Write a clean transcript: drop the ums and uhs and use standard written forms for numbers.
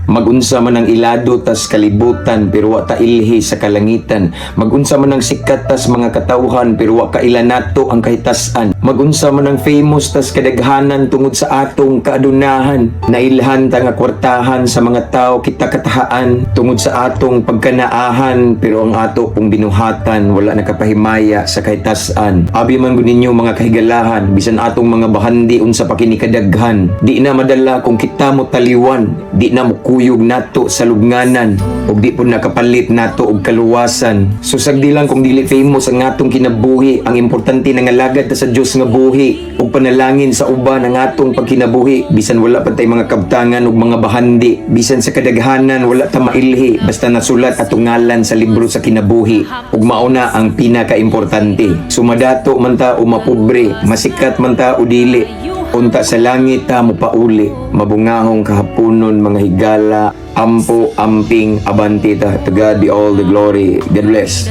Magunsa man ang ilado tas kalibutan, pero wa ta ilhi sa kalangitan. Magunsa man ang sikat tas mga katawhan, pero wa kaila nato ang kahitasan. Magunsa man ang famous tas kadaghanan tungod sa atong kaadunahan. Nailhan ta nga kwartahan sa mga tao kita katahaan tungod sa atong pagkanaahan, pero ang ato pong binuhatan wala nakapahimaya sa kahitasan. Abi man gud ninyo, mga kahigalahan, bisan atong mga bahandi unsa pa kini kadaghan, di na madala kung kita mo taliwan, di na mo kuyog nato sa lubnganan ug di pud nakapalit nato og kaluwasan. So sagdi lang kung dili famous ang atong kinabuhi, ang importante nangalagad ta sa Dios nga buhi ug panalangin sa uban ang atong pagkinabuhi. Bisan wala pa tay mga kabtangan ug mga bahandi, bisan sa kadaghanan wala ta mailhi, basta nasulat atong ngalan sa libro sa kinabuhi ug mao na ang pinakaimportante. Sumadato man ta o mapobre, masikat man ta o dili, unta sa langit ta mopauli. Mabungahong kahaponon, mga higala. Ampo, amping, abante ta. To God be all the glory. God bless.